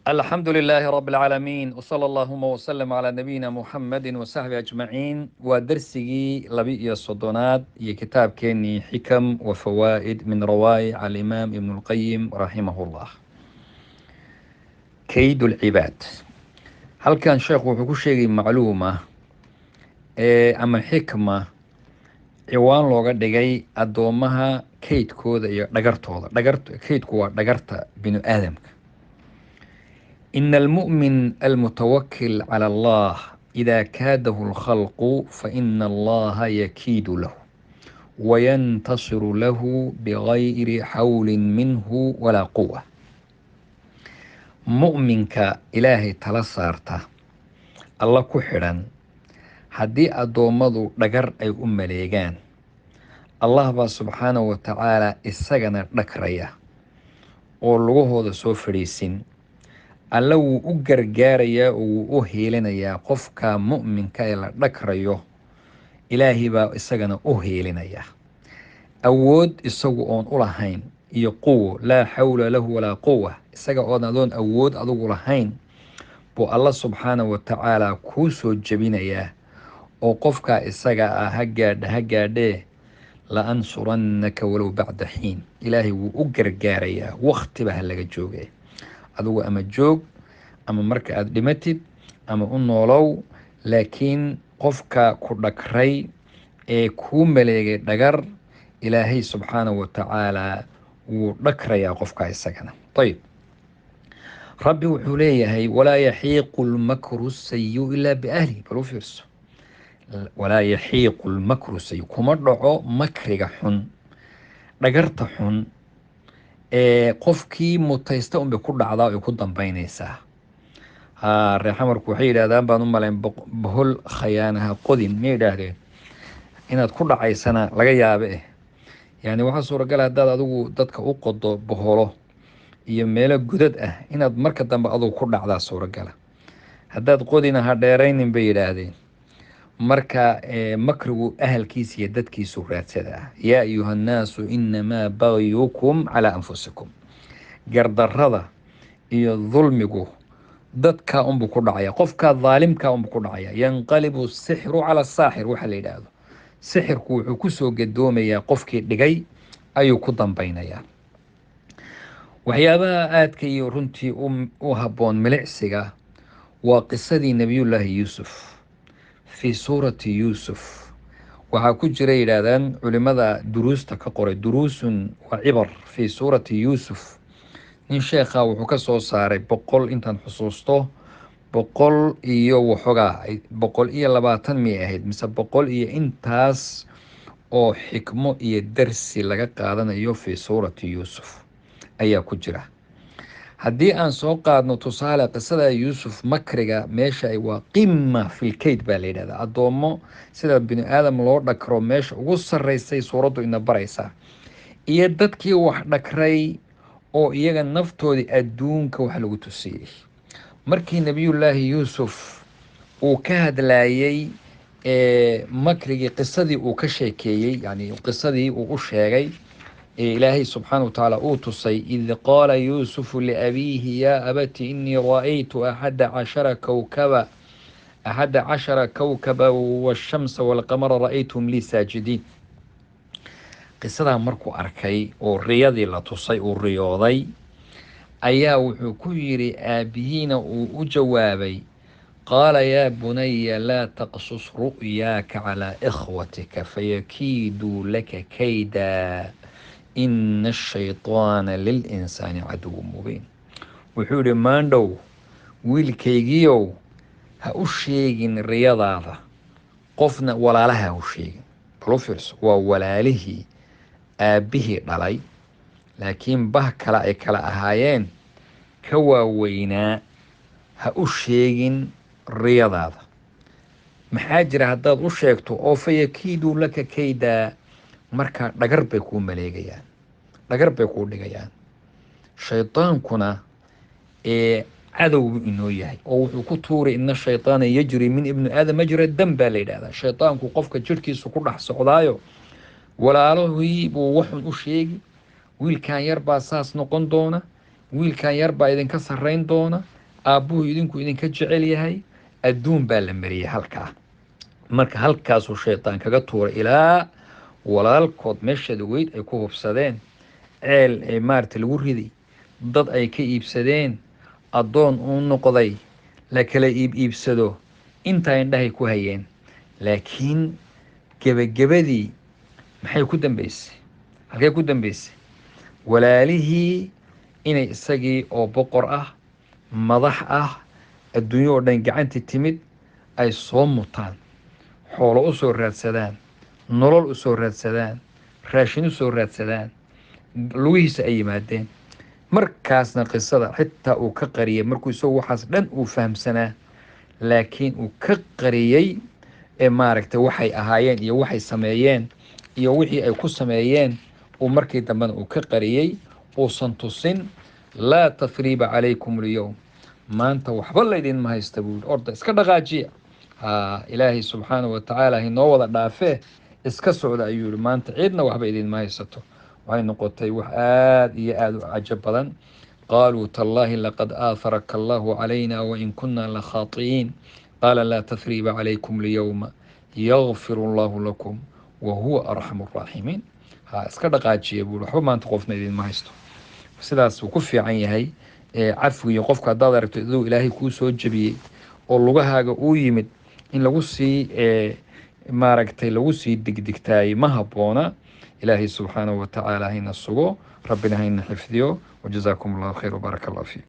Alxamdu lilaahi rabi alcaalamiin, wsala allahuma wslm calaa nabiyina Muxamedi wasaxbi ajmaciin. Waa dersigii 32aad iyo kitaabkeenii Xikam wa Fawaa'id min rawaa'ic alimaam Ibn lqayim raximah llah, kayd lcibaad. Halkan sheekhu wuxuu ku sheegay macluuma ama xikma ciwaan looga dhigay addoomaha kaydkooda iyo dhagartooda. Dhagar kaydku waa dhagarta binu aadamka. Ina almu'min almutawakil cala Allah ida kaadahu alkhalqu faina Allaha yakiidu lahu wayantasiru lahu bigayri xawlin minhu walaa quwa. Mu'minka Ilaahay tala saarta, Alla ku xidhan, haddii addoommadu dhagar ay u maleegaan, Allah baa subxaanahu wa tacaala isagana dhagraya oo lugahooda soo fadhiisin. Alla wuu u gargaarayaa oo wuu u hiilinayaa qofka mu'minka ee la dhagrayo. Ilaahay baa isagana u hiilinaya, awood isagu oon u lahayn iyo quwo, laa xawla lahu walaa quwa. Isaga oon adoon awood adugu lahayn buu Alla subxaanahu wa tacaala kuu soo jebinayaa oo qofkaa isaga ah ha gaadha ha gaadhee, la ansurannaka walow bacda xiin. Ilaahay wuu u gargaarayaa, waktiba ha laga jooge. Adigu ama joog ama marka aada dhimatid ama u noolow, laakiin qofka ku dhagray ee kuu maleegay dhagar, Ilaahay subxaanahu wa tacaala wuu dhagrayaa qofka isagana. Ayib, Rabbi wuxuu leeyahay: walaa yaxiiqu lmakru sayu ilaa biahlihi. Bal u fiirso, walaa yaxiiqu lmakru sayu, kuma dhaco makriga xun, dhagarta xun ee qofkii mutaysta unbay ku dhacdaa, ay ku dambeyneysaa. Ha reexamarku waxay yidhahdaan, baan u malayn, bohol khayaanaha qodin ma yidhaahdeen, inaad ku dhacaysana laga yaabe. Yani waxaa suuragal haddaad adigu dadka u qodo boholo iyo meelo godad ah, inaad marka dambe adugu ku dhacdaa suuragala. Haddaad qodina ha dheeraynin, bay yidhaahdeen. Marka makrigu ahalkiisa iyo dadkiisu raadsadaa. Yaa ayuha nnaasu inamaa bagyukum calaa anfusikum. Gardarada iyo dulmigu dadkaa unbuu ku dhacaya, qofkaa daalimkaa unbuu ku dhacaya. Yanqalibu sixru cala saaxir, waxaa la yidhaahdo sixirku wuxuu kusoo gadoomayaa qofkii dhigay ayuu ku dambeynayaa. Waxyaabaha aadka iyo runtii u habboon milicsiga waa qisadii Nebiyullaahi Yuusuf. Fii suurati Yuusuf waxaa ku jira, yidhaahdaan culimada duruusta ka qoray, duruusun wa cibar fii suurati Yuusuf. Nin sheekha wuxuu ka soo saaray 100, intaan xusuusto, 100 iyo waxoogaa, 120 miyay ahayd mise 100 iyo intaas oo xikmo iyo darsi laga qaadanayo fii suurati Yuusuf ayaa ku jira. Haddii aan soo qaadno tusaale qisada Yuusuf, makriga meesha ay waa qima filkeyd baa la yidhahdaa. Addoommo sida bini aadam loo dhakro meesha ugu sarreysay suuraddu ina baraysaa, iyo dadkii wax dhakray oo iyaga naftoodii adduunka wax lagu tusiyey. Markii Nebiyullaahi Yuusuf uu ka hadlayey makrigii, qisadii uu ka sheekeeyey, yani qisadii uu u sheegay ee Ilaahay subxaana wa tacaala uu tusay, id qaala Yuusufu liabiihi yaa abati inii ra-aytu 11 kowkaba, 11 kowkaba washamsa walqamara ra-aytuhum lii saajidiin. Qisadaa markuu arkay oo riyadii la tusay uu riyooday, ayaa wuxuu ku yidhi aabihiina uu u jawaabay: qaala yaa bunaya laa taqsus ru'yaaka calaa ikhwatika fayakiiduu laka kayda ina ashayطaana lilinsaani caduwu mubiin. Wuxuu yihi: maandhow wiilkaygiiow, ha u sheegin riyadaada qofna, walaalaha ha u sheegin. Bal u fiirso, waa walaalihii aabbihii dhalay, laakiin bah kale ay kala ahaayeen ka waaweynaa. Ha u sheegin riyadaada. Maxaa jira? Haddaad u sheegto oo fayakiiduu laka kaydaa, markaa dhagar bay kuu maleegayaan, dhagar bay kuu dhigayaan. Shaydaankuna ee cadow buu inoo yahay oo wuxuu ku tuuray: ina shayطaana yajri min ibni aadam majra dam baa la yidhahdaa. Shaydaanku qofka jirhkiisu ku dhex socdaayo, walaalahii buu waxun u sheegi: wiilkan yar baa saas noqon doona. Wiilkan yar baa idinka sarrayn doona, aabbuhu idinku idinka jecel yahay. Adduun baa la mariyey halkaa. Marka halkaasuu shaytaan kaga tuuray ilaa walaalkood meesheeda weyd ay ku hubsadeen, ceel ee maarata lagu riday, dad ay ka iibsadeen, addoon uu noqday, la kala iib iibsado, intaa indhahay ku hayeen. Laakiin gebagabadii maxay ku dambeysay? Halkee ku dambeysay? Walaalihii inay isagii oo boqor ah, madax ah, adduunyo oo dhan gacantii timid, ay soo mutaan, xoolo u soo raadsadaan, nolol u soo raadsadaan, raashin u soo raadsadaan, lugihiisa ay yimaadeen. Markaasna qisada xitaa uu ka qariyay, markuu isagu waxaas dhan uu fahamsanaa, laakiin uu ka qariyey ee maaragtay waxay ahaayeen iyo waxay sameeyeen iyo wixii ay ku sameeyeen, uu markii dambena uu ka qariyey, uusan tusin. "Laa tathriiba calaykum alyowm", maanta waxba laydinma haysta buu yihi, orda iska dhaqaajiya. Ha, Ilaahay subxaanahu watacaala hinoo wada dhaafee, iska socda ayuu yihi, maanta ciidna waxba idinma haysato. Waxay noqotay wax aada iyo aada u cajab badan. Qaaluu tallaahi laqad aatharaka allahu calayna wain kuna lakhaati'iin. Qaala laa tathriiba calaykum alyowma yakfir allahu lakum wahuwa arxamu araaximiin. Ha, iska dhaqaajiya buu yihi, waxba maanta qofna idinma haysto. Sidaas uu ku fiican yahay cafwiga qofka. Haddaad aragto iduu Ilaahay kuu soo jebiyey oo lugahaaga uu yimid, in lagu sii maaragtay lagu sii digdigtaayey ma habboona. Ilaahay subxaanahu watacaala hayna sugo, Rabbina hayna xifdiyo. Wajazaakum Allahu khayr wbaaraka Allah fiikum.